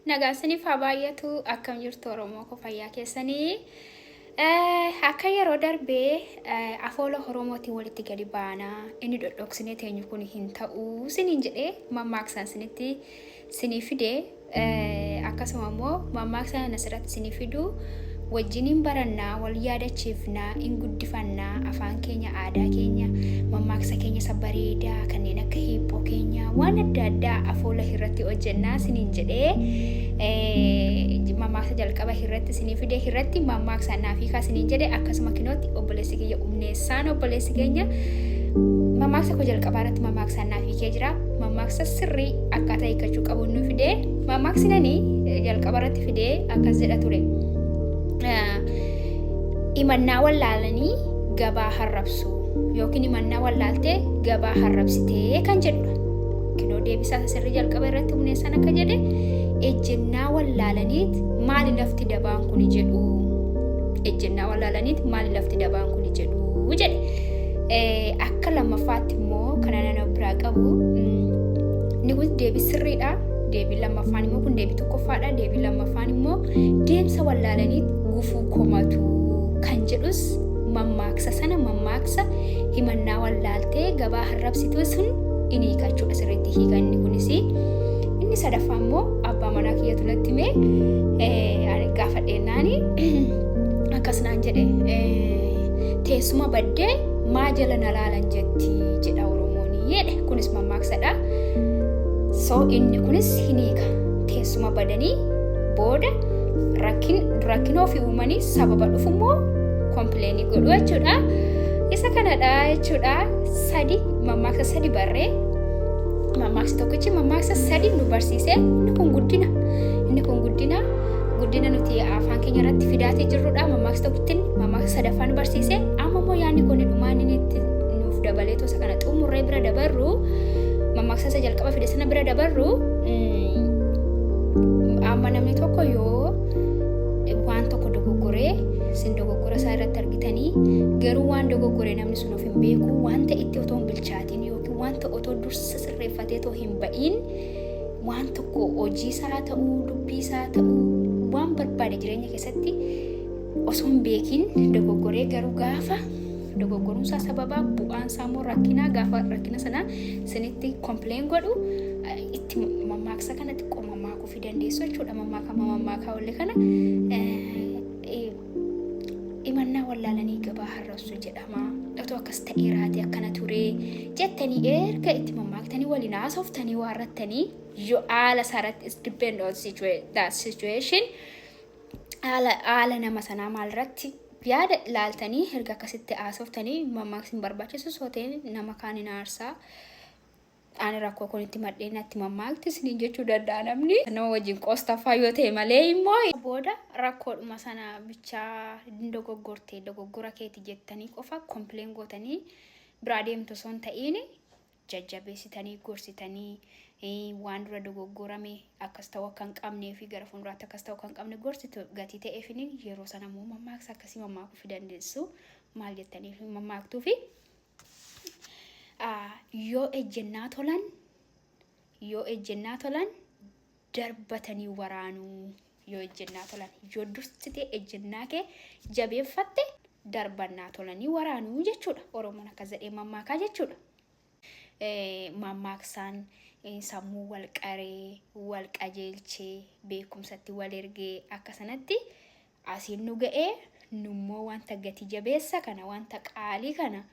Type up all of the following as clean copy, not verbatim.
Nagaan siniif haa baay'atu. Akkam jirtu Oromoo koo, fayyaa keessanii? Akka yeroo darbee afoola Oromootiin walitti gadi baanaa, inni dhodhoksinee teenyu kun hin ta'u siniin jedhee mammaaksaan sinitti sinii fide. Akkasuma immoo mammaaksa asirratti sinii fidu wajjiniin barannaa, wal yaadachiifnaa, in guddifannaa afaan keenya, aadaa keenya, mammaaksa keenya isa bareedaa kanneen akka hiiphoo keenya, waan adda addaa afoola irratti hojjennaa siniin jedhee mammaaksa jalqaba irratti sinii fide irratti mammaaksa naaf hiikaa siniin jedhe. Akkasuma kinootti obboleessi kiyya humneessaan, obboleessi keenya, mammaaksa koo jalqabaa irratti mammaaksa naaf hiikee jira. Mammaaksa sirrii akkaataa hiikkachuu qabu nu fide. Mammaaksi nani jalqaba irratti fide akkas jedha ture: "Himannaa wallaalanii gabaa harrabsu" yookiin "himannaa wallaaltee gabaa harrabsitee" kan jedhudha. Kinoo deebisaa sirrii jalqaba irratti humneessan akka jedhe, "Ejjennaa wallaalaniit maali lafti dabaan kuni jedhu. Ejjennaa wallaalaniit maali lafti dabaan kuni jedhu" jedhe. Akka lammaffaatti immoo kana nama biraa qabu, inni kun deebii sirriidha. Deebii lammaffaan immoo, kun deebii tokkoffaadha. Deebii lammaffaan immoo "Deemsa wallaalaniit gufuu komatu" kan jedhus mammaaksa sana, mammaaksa "himannaa wallaaltee gabaa harrabsituu" sun in hiika jechuudha, sirriitti hiika inni kunis. Inni sadaffaa immoo abbaa manaa kiyyatu natti himee, ani gaafadheennaani akkas naan jedhe: "Teessuma baddee maa jala na laalan jetti jedha Oromoon" jedhe. Kunis mammaaksadha. So inni kunis hin hiika. Teessuma badanii booda rakkina ofii uumanii sababa dhufu immoo complain godhu jechuudha. Isa kanadha jechuudha. Sadi, mammaaksa sadi barree, mammaaksi tokkichi mammaaksa sadi nu barsiise. Inni kun guddina. Inni kun guddina. Guddina nuti afaan keenya irratti fidaatii jirrudha. Mammaaksa tokkittiin mammaaksa sadaffaa nu barsiise. Amma immoo yaadni kun dhumaan inni itti nuuf dabalee tosa kana xumurree bira dabarru, mammaaksa isa jalqaba fide sana bira dabarru, amma namni tokko yoo waan tokko dogoggoree sin dogoggora isaa irratti argitanii, garuu waan dogoggore namni sun of hin beeku, wanta itti otoo hin bilchaatiin yookiin wanta otoo dursa sirreeffatee otoo hin ba'iin, waan tokko hojii isaa ta'uu, dubbii isaa ta'uu, waan barbaade jireenya keessatti osoo hin beekin dogoggoree, garuu gaafa dogoggoruunsaa sababaa bu'aan isaa immoo rakkinaa, gaafa rakkina sana sinitti complain godhu itti mammaaksa kana xiqqoo mammaakuu fi dandeessu jechuudha. Mammaakama mammaakaa olle kana, "Himannaa wallaalanii gabaa harrabsu" jedhama. Otoo akkas ta'eeraati, akkana turee jettanii erga itti mammaaktanii waliin haasoftanii waarrattanii, yoo haala isaarratti is depend on that situation, haala nama sanaa maalirratti yaada ilaaltanii erga akkasitti haasoftanii mammaaksi hin barbaachisu soo ta'e nama kaan hin aarsaa. Ani rakkoo kun itti madhee natti mammaakti isiniin jechuu danda'a namni. Nama wajjin qoostaffaa yoo ta'e malee immoo. Booda rakkoodhuma sana bichaa dogoggortee, dogoggora keeti jettanii qofa complain gootanii biraa deemtu osoo hin ta'iin, jajjabeessitanii gorsitanii, waan dura dogoggorame akkas ta'uu akka hin qabnee fi gara fuulduraatti akkas ta'uu akka hin qabne gorsitu gatii ta'eefin, yeroo sana immoo mammaaksa akkasii mammaakuu fi dandeessu. Maal jettanii mammaaktuu fi "Yoo ejjennaa tolan, yoo ejjennaa tolan darbatanii waraanuu." Yoo ejjennaa tolan, yoo dursitee ejjennaa kee jabeeffatte, darbannaa tolanii waraanuu jechuudha. Oromoon akkas jedhee mammaakaa jechuudha. Mammaaksaan sammuu wal qaree, wal qajeelchee, beekumsatti wal ergee akka sanatti asiin nu ga'ee, nummoo wanta gati jabeessa kana, wanta qaalii kana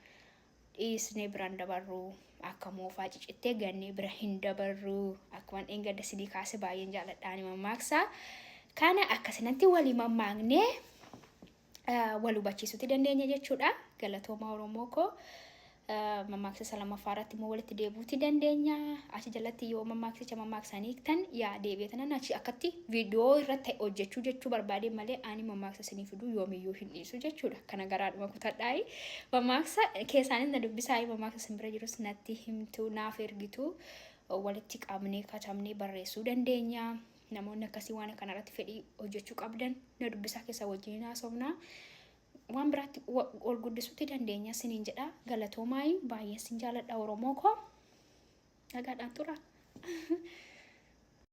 dhiisnee biraan dabarru, akka moofaa cicittee gannee bira hin dabarru. Akkuma dheengadda sidii kaase, baay'een jaalladhaani mammaaksa kana akkasinatti walii mammaaknee wal hubachiisuutti dandeenya jechuudha. Galatooma Oromoo koo. Mammaaksa isa lammaffaa irratti immoo walitti deebi'uuti dandeenya. Achi jalatti yoo mammaaksicha mammaaksanii hiiktan, yaa deebi'ee tanan achi akkatti viidiyoo irratti hojjechuu jechuu barbaade malee, ani mammaaksa isinii fiduu yoomiyyuu hin dhiisu jechuudha. Kana garaadhuma kutadhaayi. Mammaaksa keessaanis na dubbisaayi, mammaaksa isin bira jirus natti himtu, naaf ergitu, walitti qabnee katabnee barreessuu dandeenya. Namoonni akkasii waan kanarratti fedhii hojjechuu qabdan na dubbisaa, keessa wajjin haasofnaa. Waan biraatti ol guddisuutti dandeenya siniin jedha. Galatoomaa, baay'een sin jaaladha Oromoo koo. Nagaadhaan tura.